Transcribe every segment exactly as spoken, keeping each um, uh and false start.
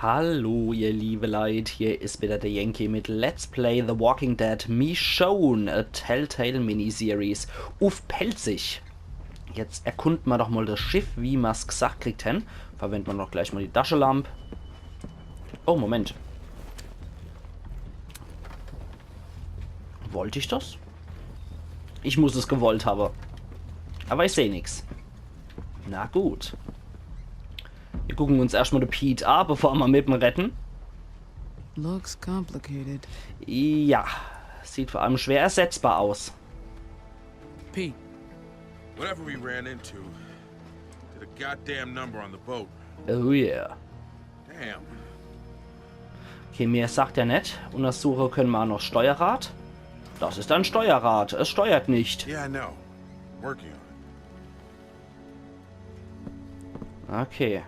Hallo, ihr liebe Leit, hier is wieder der Yankee mit Let's Play The Walking Dead Michonne, a Telltale Miniseries uff Pälzisch. Jetzt erkunde ma doch mal das Schiff, wie ma's gesagt kriegt hen. Verwende ma doch gleich mal die Taschelamp. Oh, Moment. Wollt ich das? Ich muss es gewollt habe. Aber ich seh nix. Na gut. Wir gucken uns erscht mal de Pete a, bevor ma mit em redden. Looks complicated. Ja, sieht vor allem schwer ersetzbar aus. Pete, Whatever we ran into, did a goddamn number on the boat. Oh yeah. Damn. Okay, mehr sagt er net. Untersuche können ma a noch Steuerrad. Das ist ein Steuerrad. Es steuert nicht. Yeah, I know. Working on it. Okay.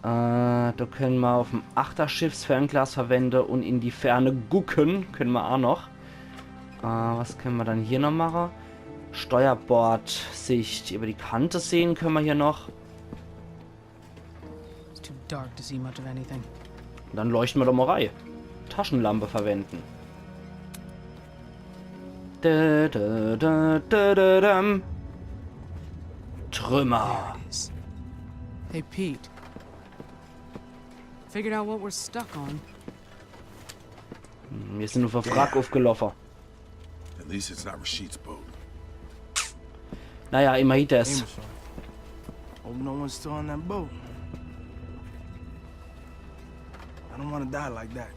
Äh, da können ma uffm Achterschiffsfernglas verwende und in die Ferne gucken. Können ma a noch. Äh, was können ma dann hier noch mache? Steuerbordsicht über die Kante sehen können ma hier noch. It's too dark to see much of anything. Dann leuchten ma doch mal rei. Taschenlampe verwenden. Da, da, da, da, da, dam. Trümmer. There it is. Hey, Pete. Figured out what we're stuck on. Wir sind uff de Wrack uffgeloffe. At least it's not Rashid's boat. Naja, immerhin das. Jameson. Hope no one's still on that boat. I don't want to die like that.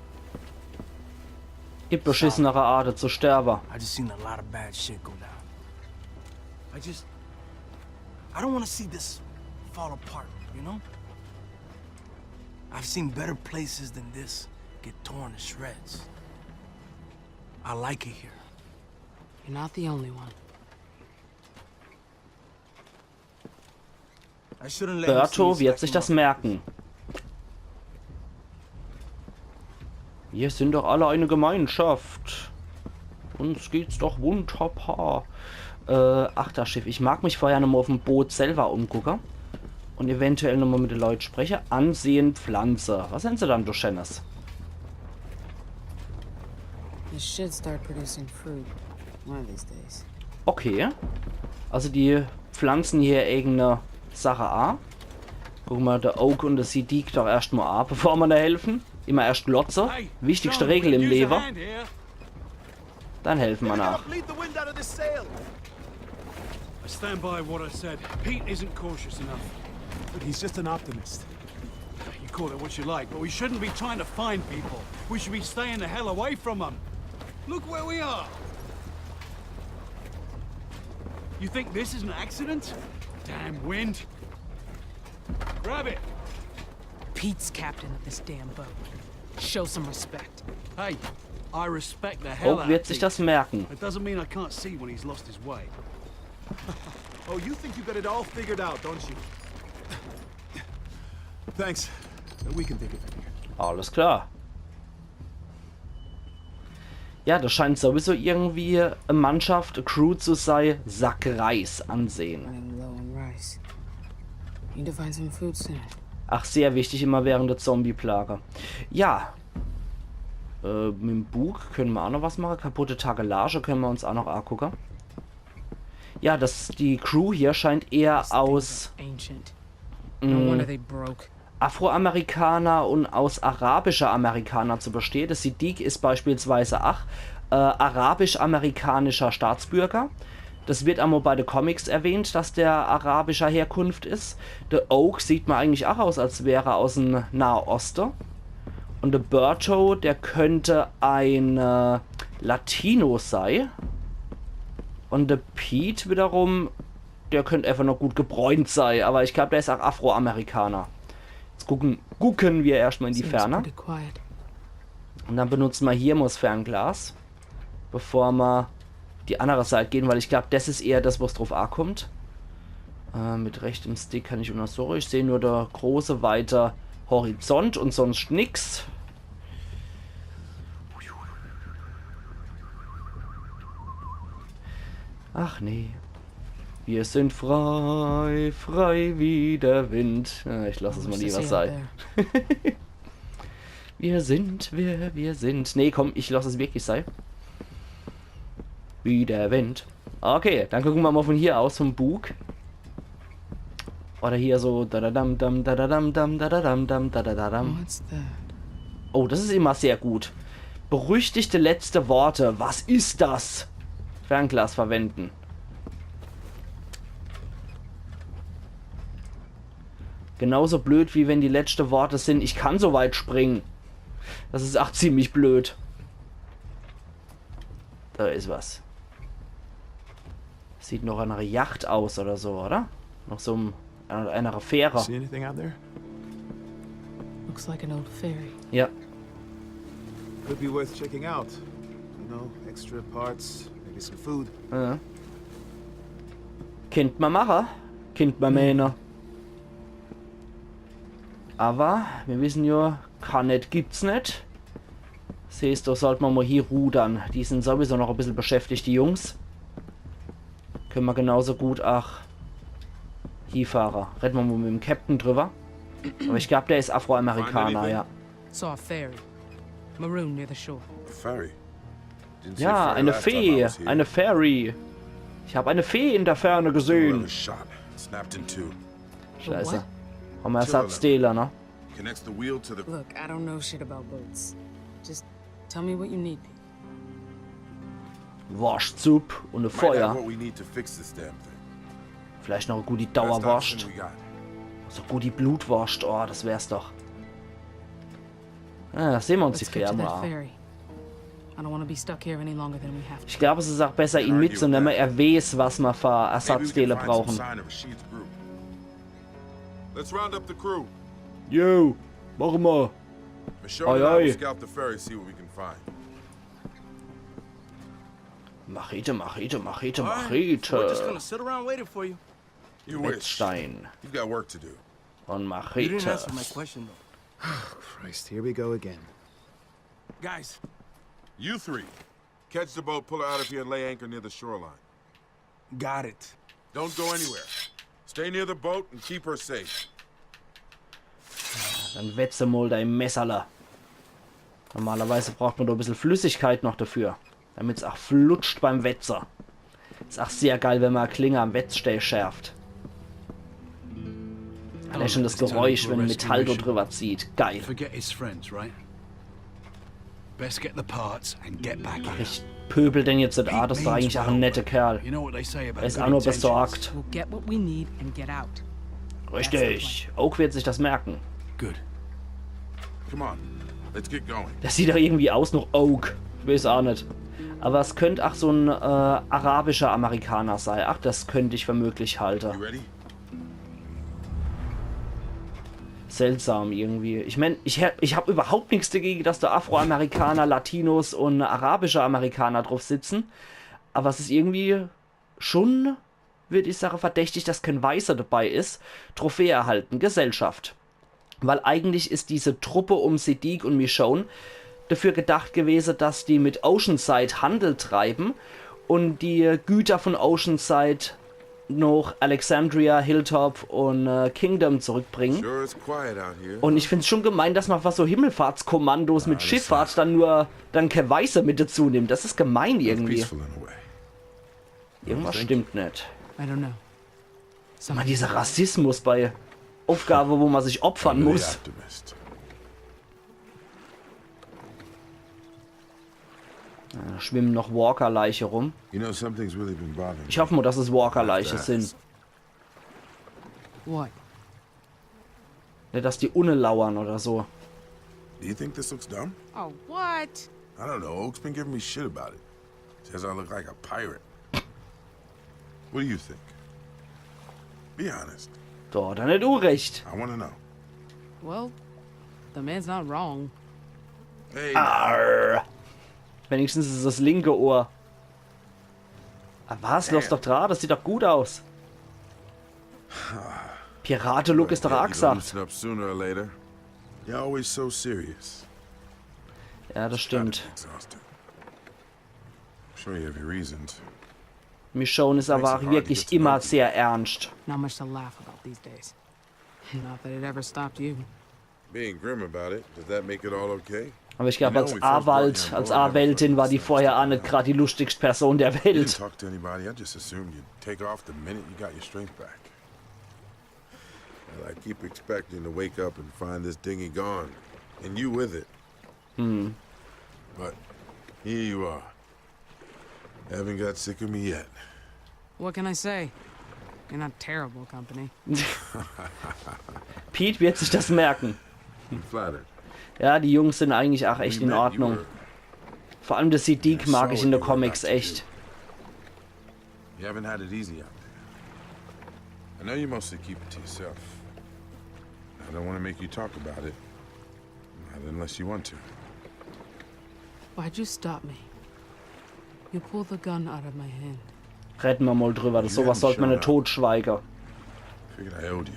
Gibt beschissenere Arte zu sterbe. I just seen a lot of bad shit go down. I just, I don't want to see this fall apart, you know? I've seen better places than this get torn to shreds. I like it here. You're not the only one. I shouldn't let him see Berto you wird sich stacking das up. Merken. Wir sind doch alle eine Gemeinschaft. Uns geht's doch wunderbar. Äh, Achterschiff. Ich mag mich vorher nochmal uffm Boot selber umgucke. Und eventuell nochmal mit de Leit spreche. Ansehen Pflanze. Was hen se dann, du Schennes? This should start producing fruit one of these days. Okay. Also die pflanzen hier eigene Sache a. Guck mal, der Oak und der Siddiq doch erscht mal a, bevor ma da helfen. Immer erscht glotze. Wichtigste Regel im Lewe. Dann helfen ma nach. Leave the wind out of this sail. I stand by what I said. Pete isn't cautious enough. But he's just an optimist. You call it what you like, but we shouldn't be trying to find people. We should be staying the hell away from them. Look where we are. You think this is an accident? Damn wind. Grab it. Pete's captain of this damn boat. Show some respect. Hey, I respect the hell Oak out wird of sich Pete. Das merken. It doesn't mean I can't see when he's lost his way. Oh, you think you got it all figured out, don't you? Thanks. We can think of it here. Alles klar. Ja, das scheint sowieso irgendwie e Mannschaft, e Crew zu sei, Sack Reis ansehen. Running low on rice. Need to find some food soon. Ach, sehr wichtig, immer während der Zombie-Plage. Ja. Äh, mit dem Bug können ma a noch was mache. Kaputte Takelage können ma uns a noch angucke. Ja, das, die Crew hier scheint eher aus Ancient. No wonder they broke. Afroamerikaner und aus arabischer Amerikaner zu bestehen. Der Siddiq ist beispielsweise ach äh, arabisch-amerikanischer Staatsbürger. Das wird einmal bei den Comics erwähnt, dass der arabischer Herkunft ist. Der Oak sieht mir eigentlich auch aus, als wäre er aus dem Nahe Osten. Und der Berto, der könnte ein äh, Latino sein. Und der Pete wiederum, der könnte einfach noch gut gebräunt sein. Aber ich glaube, der ist auch Afroamerikaner. Jetzt gucken, gucken wir erstmal in die Seems Ferne. Pretty quiet. Und dann benutzen wir hier mal das Fernglas, bevor wir die andere Seite gehen, weil ich glaube, das ist eher das, wo es drauf ankommt. Äh, mit rechtem Stick kann ich untersuchen. Ich sehe nur der große, weite Horizont und sonst nix. Ach nee. Wir sind frei, frei wie der Wind. Äh, ich lasse es mal Almost lieber the same sein. There. Wir sind, wer wir sind. Nee, komm, ich lass es wirklich sei. Wie der Wind. Okay, dann gucke mer mol von hier aus vom Bug. Oder hier so da da dam dam da da dam dam da da dam dam da da da dam. What's that? Oh, das is immer sehr gut. Berüchtigte letzte Worte. Was is das? Fernglas verwenden. Genauso blöd, wie wenn die letzte Worte sin: „Ich kann so weit springen.“ Das is ach ziemlich blöd. Da is was. Sieht noch ner Yacht aus oder so, oder? Noch so em, äh, ner Fähre. See anything out there? Looks like an old ferry. Ja. Could be worth checking out. You know, extra parts, maybe some food. Ja. Kennt mer mache. Kennt mer mene. Awwer mir wissen jo, kann net, gibt's net. Das heeßt, do sollt mer mol hie rudern. Die sin sowieso noch e bissel beschäftigt, die Jungs. Kenne mer genauso gut ach hie fahre. Redde mer mol mit em Captain drüber. Awwer ich glaab, der is Afroamerikaner, ja. Saw a ferry. Marooned near the shore. A ferry. Didn't see Ja, a ferry eine last time I Fee, was here. Eine Fee. Ich hab eine Fee in der Ferne Whoever gesehen. Shot. Snapped in two. Scheiße. What? Ham mer Ersatzteile, ne? Connects the wheel to the. Look, I don't know shit about boats. Just tell me what you need, Pete. Worschtsupp und e Might have Feuer. What we need to fix this damn thing. Vielleicht noch e gute Best Dauerworscht. Option we got. So gute Blutworscht, oh, das wär's doch. Ja, sehn mer uns die Let's get to Fähre that mol. Ferry. I don't want to be stuck here any longer than we have to. Ich glaab, es is ach besser, ihn mitzunemme. Er weeß, was mer für Maybe we can Ersatzteile find some brauchen. Sign of Rashid's group. Let's round up the crew. Yo, mache mer. Michonne Oi, and I oi. will scout the ferry, see what we can find. Machete, Machete, Machete, All right, we're just Machete. Gonna sit around waiting for you. You wish. Wetzstein You've got work to do. und You didn't answer my Machete. Question though. Christ, here we go again. Guys, You three. Catch the boat, pull her out of here, and lay anchor near the shoreline. Got it. Don't go anywhere. Stay near the boat and keep her safe. Dann wetze mol dei Messerle. Normalerweise braucht mer doch e bissel Flüssigkeit noch dafür, damit's ach flutscht beim Wetze. Is ach sehr geil, wenn mer e Klinge am Wetzstee schärft. Allee schon das Geräusch, wenn Metall do drüber zieht. Geil. Forget his friends, right? Best get the parts and get back here. Ich pöbel den jetzt net an, das is doch eigentlich ach en netter Kerl. You know what they say about Er is good ach nur intentions. besorgt. We'll get what we need and get out. Richtig. Oak wird sich das merken. Good. Come on. Let's get going. Das sieht doch irgendwie aus noch Oak. Ich weeß ach net. Awwer es könnt ach so en äh, arabischer Amerikaner sei. Ach, das könnt ich für möglich halte. You ready? Seltsam irgendwie. Ich mein, ich, hä- ich hab überhaupt nix dagege, dass do Afroamerikaner, Latinos und arabische Amerikaner drauf sitzen. Awwer es is irgendwie schon, würd ich sage, verdächtig, dass kein Weißer dabei is. Trophäe erhalten, Gesellschaft. Weil eigentlich is diese Truppe um Siddiq und Michonne dafür gedacht gewese, dass die mit Oceanside Handel treiben und die Güter von Oceanside noch Alexandria, Hilltop und äh, Kingdom zurückbringen. Sure, it's quiet out here. Und ich find's schon gemein, dass man was so Himmelfahrtskommandos mit Schiffahrt dann nur dann kein Weiße mit dazu nimmt. Das is gemein irgendwie. Peaceful in a way. Irgendwas stimmt net. I don't know. Mann, dieser Rassismus bei Aufgabe, wo man sich opfern You're the muss. Optimist. Da schwimmen noch Walker-Leiche rum. You know, something's really been bothering me. Ich hoffe mal, dass es Walker-Leiche sind. What? Net, dass die unne lauern oder so. Do you think this looks dumb? Oh, what? I don't know. Oak's been giving me shit about it. Says I look like a pirate. What do you think? Be honest. Da hat er net Unrecht. I want to know. Well, the man's not wrong. Hey, Arr. Wenigstens is es das linke Ohr. Ah, was? Lass doch dran, das sieht doch gut aus. Pirate-Look is doch yeah, ach you gesagt. Loosen up sooner or later. You're always so serious. Ja, das stimmt. Exhausted. I'm sure you have your reasons. Michonne is aber auch wirklich immer sehr ernst. Not much to laugh about these days. Not that it ever stopped you. Being grim about it, does that make it all okay? Aber ich glaube, als Awalt, als Awältin war die vorher auch nicht gerade die lustigste Person der Welt. Talk to anybody. I just assumed you'd take off the minute you got your strength back. Well, I keep expecting to wake up and find this dinghy gone, and you with it. Hmm. But here you are. Haven't got sick of me yet. What can I say? You're not terrible company. Pete wird sich das merken. I'm flattered. Ja, die Jungs sind eigentlich auch echt in Ordnung. Vor allem das Siddiq mag ich in den Comics echt. You haven't had it easy out there. I know you mostly keep it to yourself. I don't want to make you talk about it. Not unless you want to. Why'd you stop me? You pulled the gun out of my hand. Reden wir mal drüber, das sowas sollte man nicht totschweigen. Figured I owed you.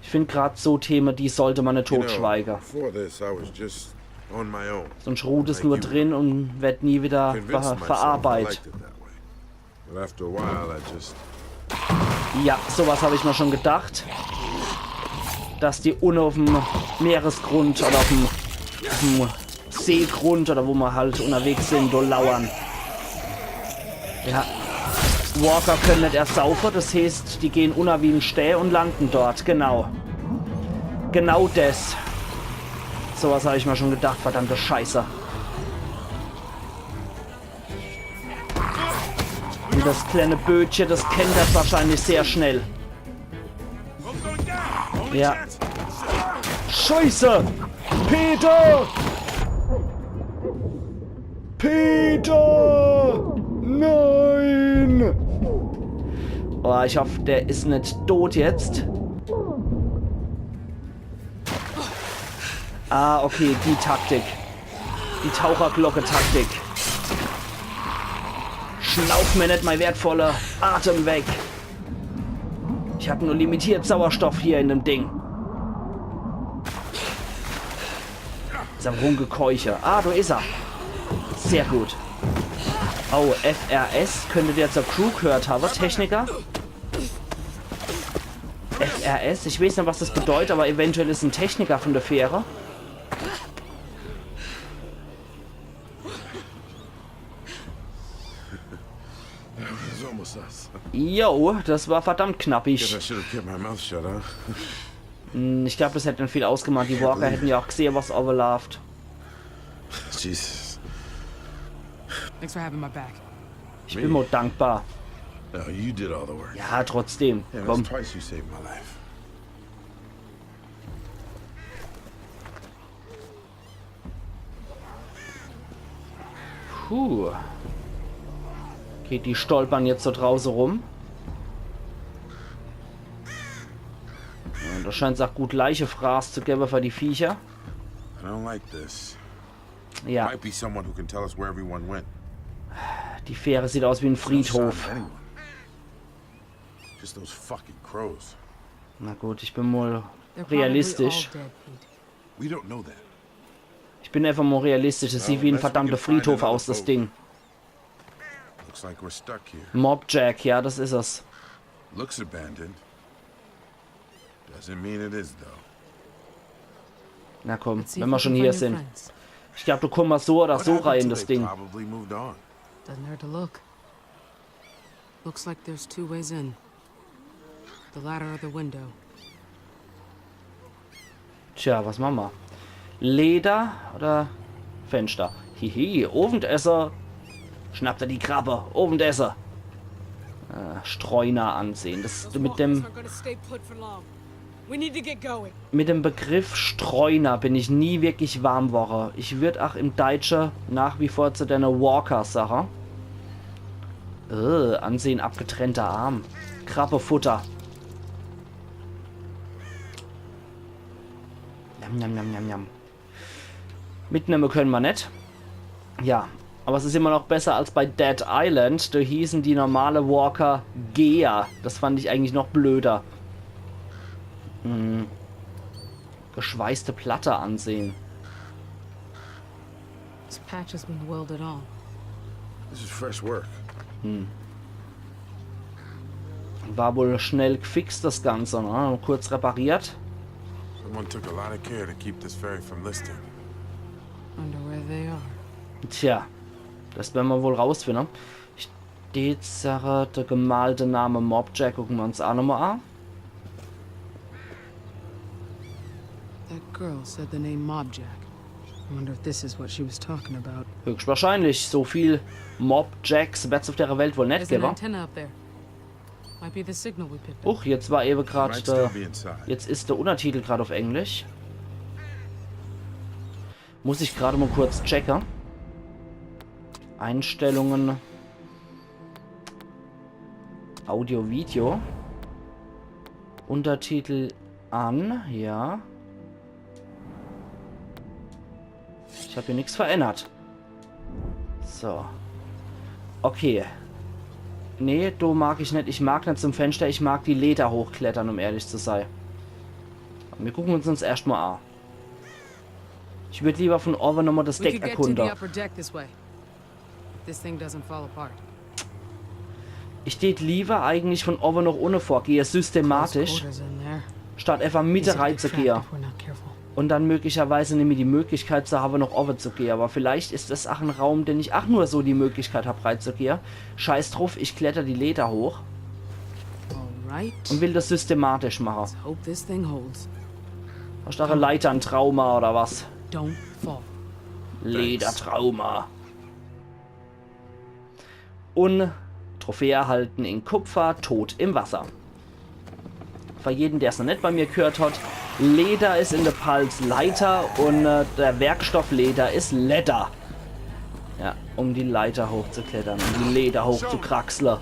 Ich finde gerade so Themen, die sollte man nicht You know, totschweigen. Before this, I was just on my own. Sonst ruht es nur drin und wird nie wieder Convinced ver myself I verarbeitet. Liked it that way. But after a while, I just Ja, sowas habe ich mir schon gedacht. Dass die unten auf dem Meeresgrund oder auf dem, auf dem Seegrund oder wo wir halt unterwegs sind, da lauern. Ja. Walker können nicht ersaufen, das heißt, die gehen unter wie ein Stää und landen dort, genau. Genau das. Sowas habe ich mir schon gedacht, verdammte Scheiße. Und das kleine Bötchen, das kentert wahrscheinlich sehr schnell. Ja. Scheiße! Peter! Peter! Nein! Oh, ich hoffe, der ist nicht tot jetzt. Ah, okay, die Taktik. Die Taucherglocke-Taktik. Schnauf mir nicht mein wertvoller Atem weg. Ich habe nur limitiert Sauerstoff hier in dem Ding. Ist am Rumgekeuche. Ah, da ist er. Sehr gut. Oh, F R S. Könnte der zur Crew gehört haben, Techniker? F R S? Ich weiß nicht, was das bedeutet, aber eventuell ist ein Techniker von der Fähre. It's almost us. Jo, das war verdammt Guess knappig. I should have kept my mouth shut, huh? Hm, ich glaube, das hätte nicht viel ausgemacht. Die Walker hätten ja auch gesehen, was overlauft. Jesus. Thanks for having my back. Ich bin mal dankbar. No, you did all the work. Ja, trotzdem. Yeah, that's Komm. Twice you saved my life. Puh. Okay, die stolpern jetzt so draußen rum. Ja, da scheint's auch gut Leichefraß zu geben für die Viecher. I don't like this. Ja, Might be someone who can tell us where everyone went. die Fähre sieht aus wie ein No sign of Friedhof. Anyone. Just those fucking crows. Na gut, ich bin mal They're probably realistisch. All dead, Pete. We don't know that. Ich bin einfach mal realistisch. Das sieht wie ein verdammter Friedhof aus, das Ding. Looks like we're stuck here. Mob Jack, ja, das ist es. Looks abandoned. Doesn't mean it is, though. Na komm, Let's see wenn if wir we schon can hier find your sind. Friends. Ich glaube, du kommst so oder What so happened rein in till das they Ding. Probably moved on. Doesn't hurt to look. Looks like there's two ways in. The ladder or the window. Tja, was machen wir? Leder oder Fenster? Hihi, Abendesse. Schnapp dir die Krabbe. Abendesse. Äh, Streuner ansehen. Das mit dem Aren't gonna stay put for long. We need to get going. Mit dem Begriff Streuner bin ich nie wirklich warm worre. Ich würd auch im Deutsche nach wie vor zu dene Walker sache. Äh, ansehen, abgetrennter Arm. Krabbefutter. Njam, njam, njam, njam, njam. Mitnehme können wir net. Ja, aber es ist immer noch besser als bei Dead Island. Da hießen die normale Walker Geher. Das fand ich eigentlich noch blöder. Hm. Geschweißte Platte ansehen. This patch has been welded on. This is fresh work. War wohl schnell gefixt, das Ganze, ne? Kurz repariert. Someone took a lot of care to keep this ferry from listing. Wonder where they are. Tja, das wern mer wohl rausfinde. Ich dät sage, de gemalte Name Mobjack gucke mer uns aa nochmal an. That girl said the name Mobjack. I wonder if this is what she was talking about. Höchstwahrscheinlich. So viel Mobjacks werd's auf der Welt wohl net There's an gebe. Antenna up there. Might be the signal we picked up. Uch, jetzt war ewe grad Might der. Still be inside. Jetzt is der Untertitel grad auf Englisch. Muss ich grad mal kurz checke. Einstellungen. Audio, Video. Untertitel an, ja. Ich hab hier nix verändert. So. Okay. Nee, do mag ich net. Ich mag net zum Fenster. Ich mag die Leder hochklettere, um ehrlich zu sei. Mir gucke uns uns erscht mal an. Ich würd lieber von oben nochmal das We Deck could get to the erkunde. Upper deck this way. If this thing doesn't fall apart. Ich tät lieber eigentlich von oben nach unne vorgehe, systematisch, Quarters in there. statt einfach Mitte Easy to get reizegehe. trapped if we're not careful. Und dann möglicherweise nimmi die Möglichkeit zu habe, nach oben zu gehe. Aber vielleicht is das ach en Raum, den ich ach nur so die Möglichkeit hab, reizegehe. Scheiß drauf, ich kletter die Leder hoch All right. und will das systematisch mache. Let's hope this thing holds. Hast du ach e Leiter, en Trauma oder was? Don't fall. Ledertrauma. Und Trophäe erhalten in Kupfer, tot im Wasser. Für jeden, der's noch net bei mir gehört hat, Leder is in der Palz Leiter und äh, der Werkstoff Leder is Ledder. Ja, um die Leiter hochzuklettern, um die Leder hochzukraxle.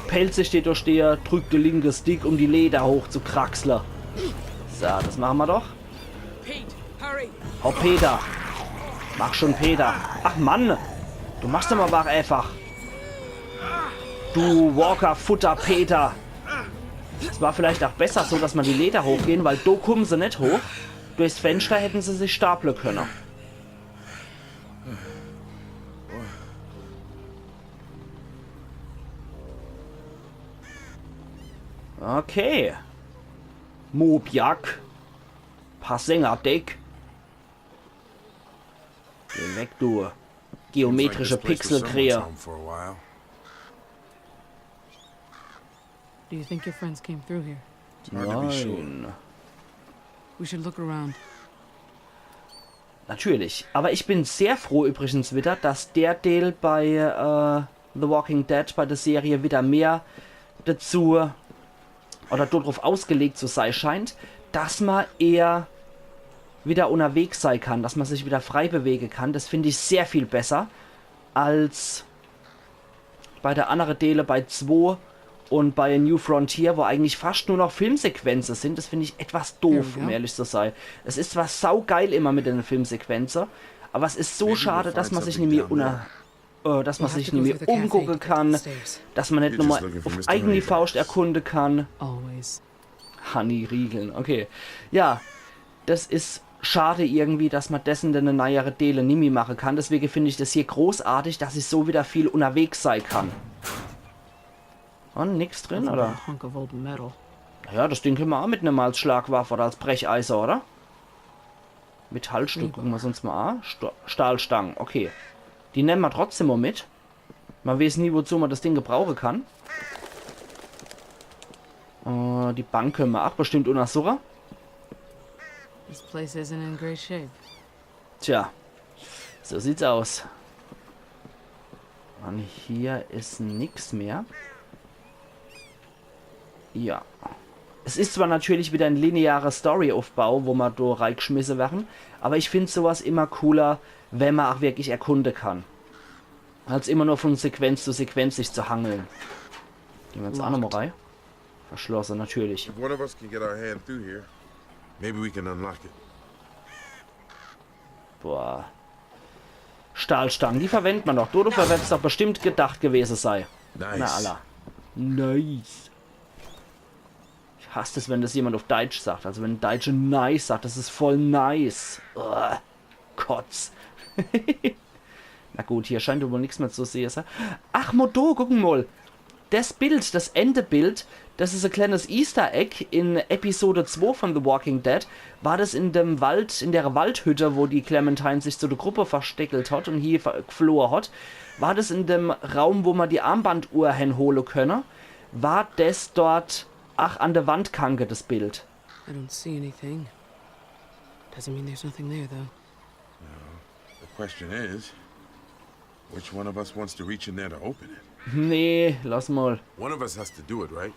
Pälzisch steht do stehe, drück de linke Stick, um die Leder hochzukraxle. So, das mache mer doch. Pete, hurry. Oh, Peter. Mach schon, Peter. Ach Mann. Du machst em aber ach einfach. Du Walker-Futter, Peter. Es war vielleicht ach besser so, dass mer die Leder hochgehen, weil do kummen se net hoch. Durchs Fenster hätten se sich staple könne. Okay. Mobjack. Paar Sänger, Dick. Geh weg, du. Geometrische Seems like this place was Pixelkrähe. someone's home for a while. Do you think your friends came through here? Hard to be sure. Nein. We should look around. Natürlich. Aber ich bin sehr froh übrigens wieder, dass der Deel bei äh, The Walking Dead, bei der Serie, wieder mehr dazu oder darauf ausgelegt zu sein scheint, dass man eher wieder unterwegs sein kann, dass man sich wieder frei bewegen kann. Das finde ich sehr viel besser als bei der andere Dele, bei zwei und bei New Frontier, wo eigentlich fast nur noch Filmsequenzen sind. Das finde ich etwas doof, Ja, ja. um ehrlich zu sein. Es ist zwar saugeil immer mit den Filmsequenzen, aber es ist so Maybe schade, we'll dass find man sich something nimmi down there. unter, äh, dass man We'll have sich to go nimmi through the cafe umgucken to get kann, upstairs. dass man net You're just nochmal looking for auf Mister eigene Honeycutt. Faust erkunden kann. Always. Honey Riegeln, okay. Ja, das is schade irgendwie, dass man das in den neuere Dele nimmi machen kann. Deswegen finde ich das hier großartig, dass ich so wieder viel unterwegs sein kann. Und nix drin, Nothing oder? but a hunk of old metal. Ja, das Ding können wir auch mitnehmen als Schlagwaffe oder als Brecheise, oder? Metallstück, gucken wir uns mal an. Sto Stahlstangen, okay. Die nehmen wir trotzdem mal mit. Man weiß nie, wozu man das Ding gebrauchen kann. Äh, die Bank können wir auch bestimmt untersuchen. This place isn't in great shape. Tja, so sieht's aus. Und hier ist nix mehr. Ja. Es ist zwar natürlich wieder ein linearer Storyaufbau, wo man da reingeschmissen werden, aber ich find sowas immer cooler, wenn man auch wirklich erkunden kann. Als immer nur von Sequenz zu Sequenz sich zu hangeln. Gehen wir jetzt auch nochmal rein. Verschlossen, natürlich. If one of us can get our hand through here, maybe we can unlock it. Boah. Stahlstangen, die verwendet man doch. Dafür wird's doch bestimmt gedacht gewesen sein. Nice. Na, alla. Nice. Ich hasse es, wenn das jemand auf Deutsch sagt. Also wenn ein Deutscher nice sagt, das ist voll nice. Uah, Kotz. Na gut, hier scheint wohl nichts mehr zu sehen. Ach, Modo, gucken mal. Das Bild, das Endebild, Das is e kleines Easter Egg in Episode zwei von The Walking Dead. War das in dem Wald, in der Waldhütte, wo die Clementine sich zu der Gruppe versteckelt hat und hie ver- geflohe hat? War das in dem Raum, wo man die Armbanduhr henhole könne? War das dort? Ach, an der Wand hange das Bild. I don't see anything. Doesn't mean there's nothing there, though. The question is, which one of us wants to reach in there to open it? Nee, lass mal. One of us has to do it, right?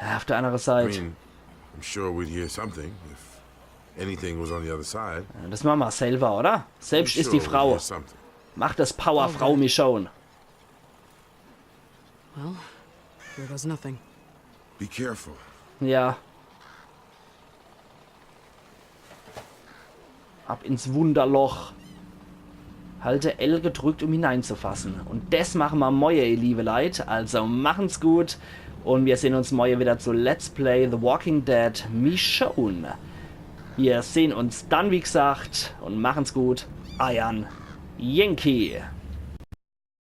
Ja, auf der anderen I Seite. mean, I'm sure we'd hear something if anything was on the other side. Ja, das machen wir selber, oder? Selbst I'm ist die sure we'd Frau. Hear something. Mach das, Powerfrau Michonne. Well, here goes nothing. Be careful. Ja. Ab ins Wunderloch. Halte L gedrückt, um hineinzufassen. Und das machen wir moie, ihr liebe Leit. Also machen's gut. Und wir sehen uns moie wieder zu Let's Play The Walking Dead Michonne. Wir sehen uns dann, wie gesagt. Und machen's gut. Eiern Yankee.